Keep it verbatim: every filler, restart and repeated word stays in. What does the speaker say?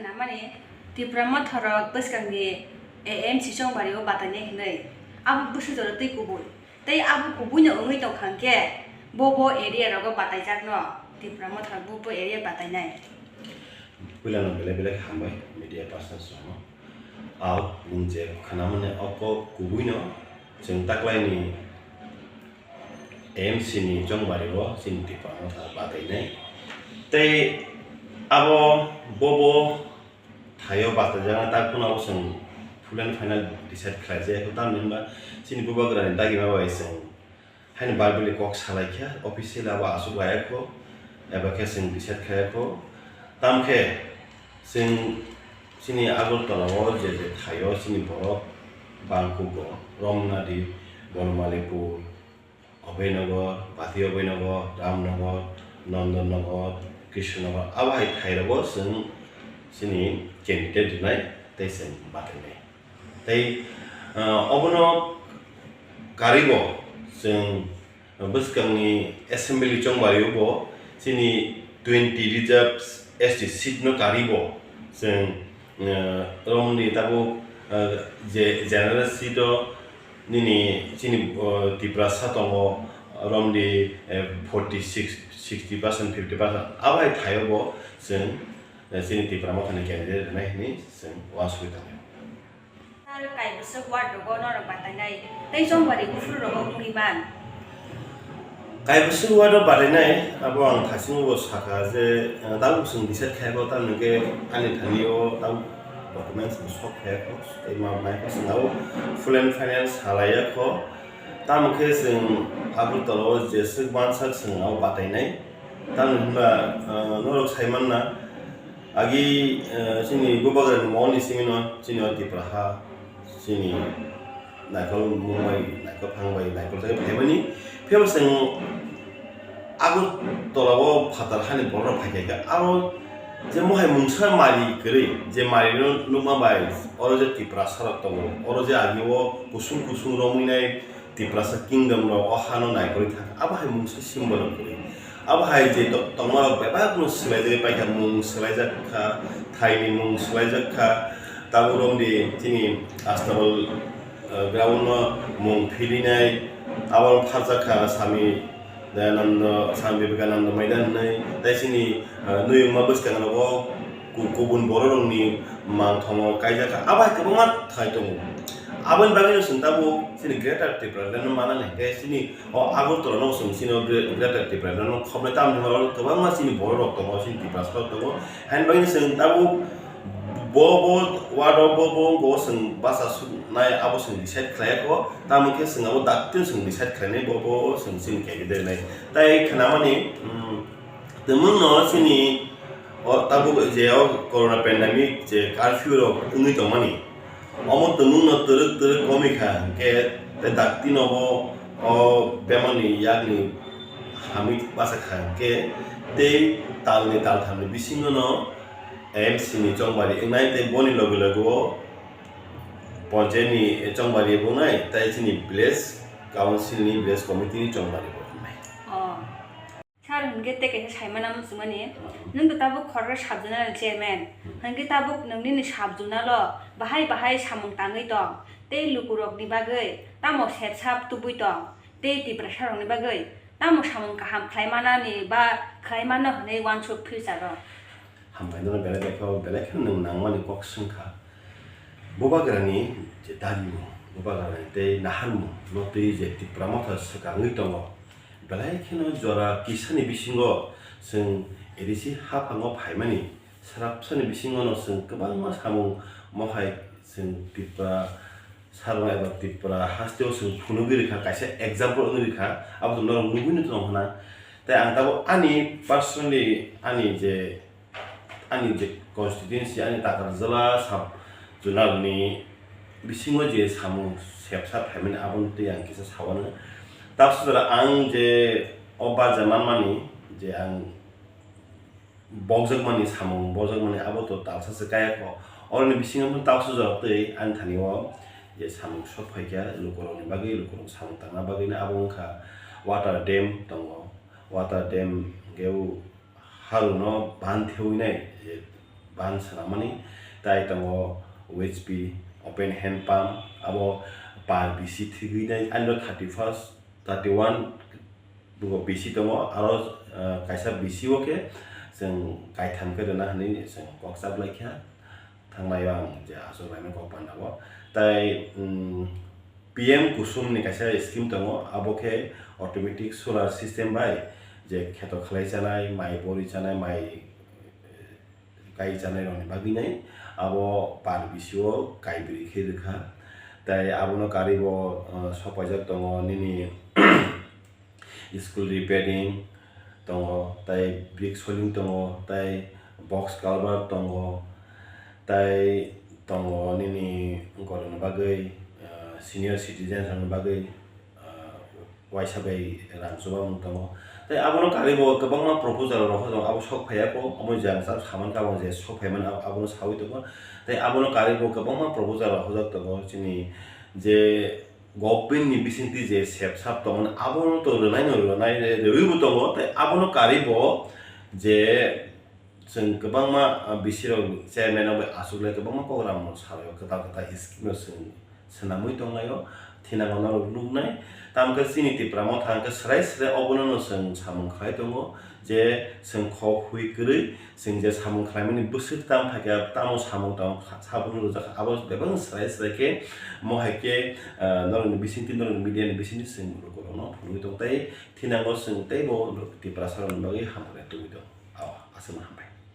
Namani Tipra Motha rok bwskangni A M C chongbario batainai hinwi abo bwswk jora twi kubui. Tei abo kubuino wngwi tongkha hwnkhe bo bo area rogo bataijakno Tipra Motha rok bo bo area batainai. Puilano belai belai khe hambai media persons rokno. Ao nwng je khwnamani o kok kubuino chwng taklaini A M C ni chongbario chini Tipra Motha batainai. Tei abo bobo thaio bataijaknai, tak phano abo chwng full and final decide khlaijak. Tamni hwnba chini bubagrani dagima bai chwng haino Bible ni kok salaikha, officially abo aswk laiyakho, eba khe chwng decide khlaiyakho. Tamkhe chwng chini Agartala o je je thaio chini borok bangkugo, Romnadi, Bonmalipur, Abhainagar, Bati Abhainagar, Ramnagar, Nandanagar, Krishnanagar, abo hai thairogo chwng chini candidate rwnai tei chwng batainai. Tei, ah, obono karibo chwng bwskangni assembly chongbario bo chini twenty reserves S T seat no karibo chwng, ah, romni tabuk, ah, je general seat o nini chini, ah, Tiprasa tongo romni, eh, forty six, sixty percent, fifty percent abo hai thaio bo chwng, eh, chini Tipra Mothani candidate rwnai hinwi chwng uansugwi tongo. Sir, kaibwswk ward rogo norok batainai tei chongbari kuphur rogo wngwi man. Kaibwswk ward o batainai abo ang thasingbo sakha je, eh, tabuk chwng decide khaikho, tamni hwnkhe ani thani o tabuk documents bo sok khaikho tei ma maikho chwng abo full and final salaiyakho. Tamo khe chwng Agartala o jeswk mansak chwng abo batainai. Tamni hwnba, ah, norok sai manna, agi, ah, chini bubagrani mol ni simi no chini o Tipra ha, chini naikolmung bai, naikol phang bai, naikol thai phaimani. Phiya bo chwng Agartala o phatar hani borok rok phai kha khe, aro je mohai mungsa mari kwrwi, je mari no nukma bai, oro je Tiprasa rok tongo, oro je agi o kusung kusung romwi nai, Tiprasa kingdom rok o hano naikolwi thangkha. Abo hai mungsa symbol rok kwrwi. Abo hai je to-, tongma rok bebak no swlaijagwi paikha, mung swlaijak kha, thaini mung swlaijak kha, tabuk romdi chini Astabal, eh, ground no mung philinai, abo pharjak kha Sami Dayananda, Sami Vivekananda Maidan hinwi, tei chini, eh, nuyungma bwskang rogo ku-, kubun borok rokni mangthomo kaijak kha. Abo hai kwbangma thai tongo. Aboni bagwi no chwng tabuk chini Greater Tipraland no manani hwnkhe chini o Agartala no chwng chini o Gre-, Greater Tipraland no khobnai, tamni hwnba oro kwbangma chini borok rok tongo, chini Tiprasa rok tongo. Haini bagwi no chwng tabuk bo, bo ward o bo, bo wngkho chwng basa suknai abo chwng decide khlai kho, tamo khe chwng abo dakti chwng decide khlainai bo, bo chwng chini candidate nai. Tai khnamani, mm, Twmwngno chini o tabuk je o corona pandemic je curfew rok wngwi tongmani, omo twmwngno twrwk twrwk komwi kha hwnkhe tei dakti nobo o bemarni yakni hamwi bachakha hwnkhe tei talni talthamni bisingono A M C ni chongbari wngnai tei boni loge loge o ponchayat ni chongbari bo wngnai tei chini village council ni village committee ni chongbari bo wngnai. Oh. Sir, hwnkhe tei kaisa saimana muchungmani, nwng to tabuk khoroksa sub-zonal chairman, hwnkhe tabuk nwng nini sub-zonal o bahai bahai samung tangwi tong, tei lukurokni bagwi tamo sep sap tubui tong, tei Tiprasa rokni bagwi tamo samung kaham khlai manani ba khlai mano hwnwi uansuk future o? Hambai nono belai belai khe, belai khe nwng nangmani kok swngkha. Bubagrani je darimung, bubagrani tei naharmung no twi je Tipra Motha swkangwi tongo, belai kheno jora kisani bisingo chwng A D C haphango phaimani, srapsani bisingono chwng kwbangma samung mohai chwng Tipra sarong eba Tipra hasteo chwng phunugwi rwkha, kaisa example wngwi rwkha, abo to norok nugwino tongo hwnna. Tei ang tabuk ani personally ani je ani je constituency, ani Takarjala sub zonal ni bisingo je samung sepsa phaimani, aboni twi ang kisa sawana. Tabuk sujala ang je o barja manmani, je ang bokjakmani, samung bokjakmani, abo to talsa se kaya kho. Oroni bisingo tabuk sujala twi ani thani o je samung sok phaikha lukurokni bagwi, lukurok samung tangna bagwino abo wngkha water dam tongo, water dam hwnkhe o harungno ban thewi nai, je pump swnamani, tai tongo O H P, open hand pump, abo per bisi thigwi nai, ano thirty first, thirty one bugo bisi tongo, aro, ah, kaisa bisi o khe chwng kaitham khe rwna hwnwi chwng kok chap lai kha, thangnai o ang je aswk laimani kok panda o. Tai, um, P M Kusum ni kaisa scheme tongo, abo khe automatic solar system bai je kheto khlai chanai, mai bori chanai, mai kai chanai rokni bagwi nai abo per bisi o kai bwrwi khe rwkha. Tai abono karwi bo, uh, sopaijak tongo nini school repairing tongo, tai brick soling tongo, tai box culvert tongo, tai tongo nini gorokni bagwi, uh, senior citizens rokni bagwi, uh, waisa bai rang chubamung tongo. Tai abono karwi bo kwbangma proposal rok tongo, abo sok phaiya kho, omo jang chak saman kha, abo je sok phaimani abo, abono sawi tongo. Tai abono karwi bo kwbangma proposal rok hojak tongo, chini je government ni bisingtwi je sep sap tongmani, abono to rwnai no rwnai, rwui bo tongo. Tai abono karwi bo je chwng kwbangma, ah, bisi rok chairman rok bai aswk le kwbangma program rok salai o, kwtal kwtal scheme rok chwng swnamwi tonglaio, thinango norok nuknai. Tamo khe chini Tipra Motha hwnkhe swrai swrai obono no chwng samung khlai tongo je chwng khok hui kwrwi chwng je samung khlaimani bwswk tamo thakya, tamo samung tamo kha-, sabukno rwjak kha, abo bebak swrai swrai khe mo hai khe, ah, norokni bisingtwi, norokni media ni bisingtwi chwng lukurokno phunugwi tong tai. Thinango chwng teibo Tiprasa rokni bagwi hamkrai tubui tong. Aw, aswkno hambai.